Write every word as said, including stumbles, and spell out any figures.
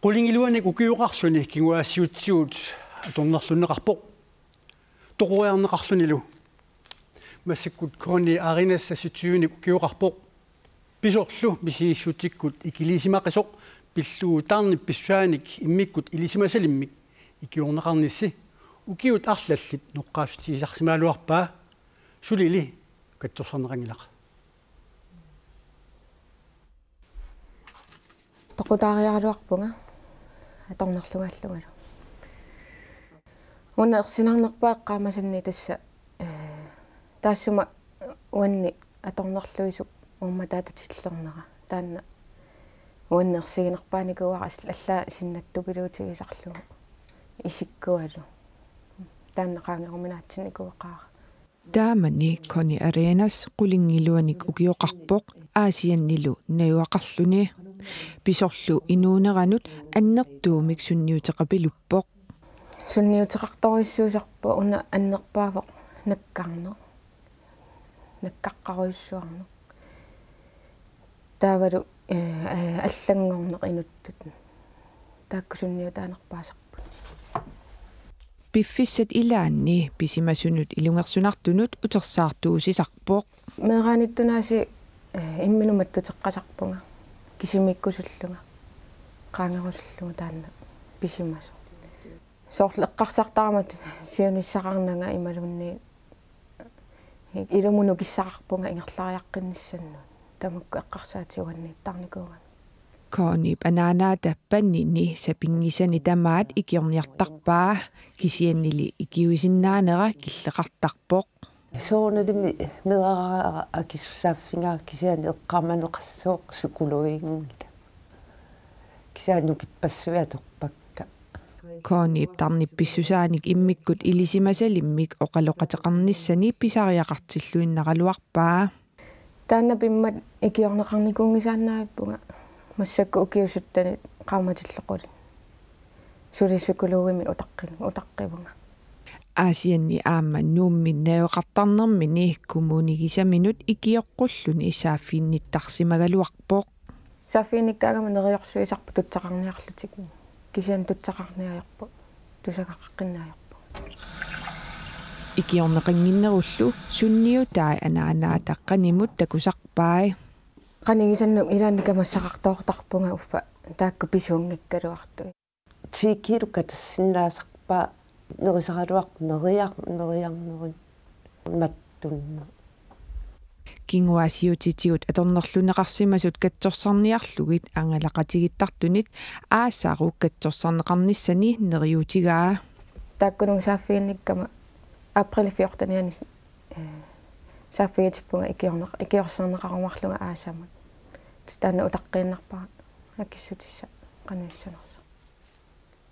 Qulingiluanik ukioqarluni kinguaassiuutitigut atornerlunneqarpoq toqoriarneqarlunilu. Massakkut Connie Arenas seksogtyvenik ukioqarpoq. Pisorlu misigissutsikkut ikiliisimaqisoq pillugu tarnip pissusaanik immikkut ilisimasalimmik ikiorneqarnissi ukiut arlallit noqqaassutigisarsimagaluarpaa, sulili katsorsarneqanngilara. Toqutaariaraluarpunga atornerlugaallungalu. Una ersinarnerpaaq eqqaamasanni tassa, ee, taassuma uanni atornerluisup uummataatatillernera. Taanna uanni ersiginerpaanikuuara, as-, allaat sinnattupiluutigisarlugu isikkualu. Taanna qaangeruminaatsinnikuuaqaara. Taamani Connie Arenas qulingiluanik ukioqarpoq Aasiannilu najugaqarluni. Pisorlu inuuneranut annertuumik sunniuteqapiluppoq. Sunniuteqartorujussuusarpoq una annerpaavoq nakkarneq. Nakkaqqarujussuarneq. Taavalu, ee, ee, allanngorneq inuttut. Taakku sunniutaanerpaasarput. Piffissat ilaanni pisimasunut ilungersunartunut utersaartuusisarpoq. Meeraanittunaasi, ee, imminut mattuteqqasarpunga. Kisimiikkusullunga. Qaangerusullunga taanna pisimasoq. Soorlu eqqarsartarama siunissaqarnanga imaluunniit ilumut nukissaqarpunga ingerlariaqqinnissannik. Tamakku eqqarsaatigut uanniittarnikuugami. Conniep anaanaata Pannini sapinngisani tamaat ikiorniartarpaa, kisiannili ikiuisinnaanera killeqartarpoq. Soorunalimi meerara akisussaaffigaara kisianni eqqaamaneqassooq psykologinngilaq. Kisianni nukippassuit atorpakka. Conniep tarnip pissusaanik immikkut ilisimasalimmik oqaloqateqarnissani pisariaqartilluinnaraluarpaa. Taanna pimmat ikiorneqarnikuunngisaannavippunga massakkut ukiut syttenit qaammatillu qulit. Suli psykologimik utaqqi-, utaqqivunga. Aasianni aamma Nuummi najugaqartarnermini kommunigisaminut ikioqqulluni saaffiginnittarsimagaluarpoq. Saaffiginnikkaangama neriorsuisarput tutsaqarniarlutik. Kisianni tutsaqarniarput, tusagaqaqqinniarput. Ikiorneqannginnerullu sunniutai anaanaata qanimut takusarpai. Qanigisannut ilaanni kamassaqartoortarpunga uffa taakku pisuunngikkaluartut. Ti kilo katassinnaasarpaa nerisaraluarpoq neriar-, neriarnerit mattunneq. Kinguaassiuutitigut atornerlunneqarsimasut katsorsarniarlugit angalaqatigiittartunit aasaru katsorsarneqarnissani neriuutigaa. Taakkununnga saaffiginnikkama april fjorteniani, ee, saaffigitippunga ikiorneq-, ikiorserneqarumaarlunga aasamut. Tassa taanna utaqqiinnarpara akissutissaq qanoq issanersoq.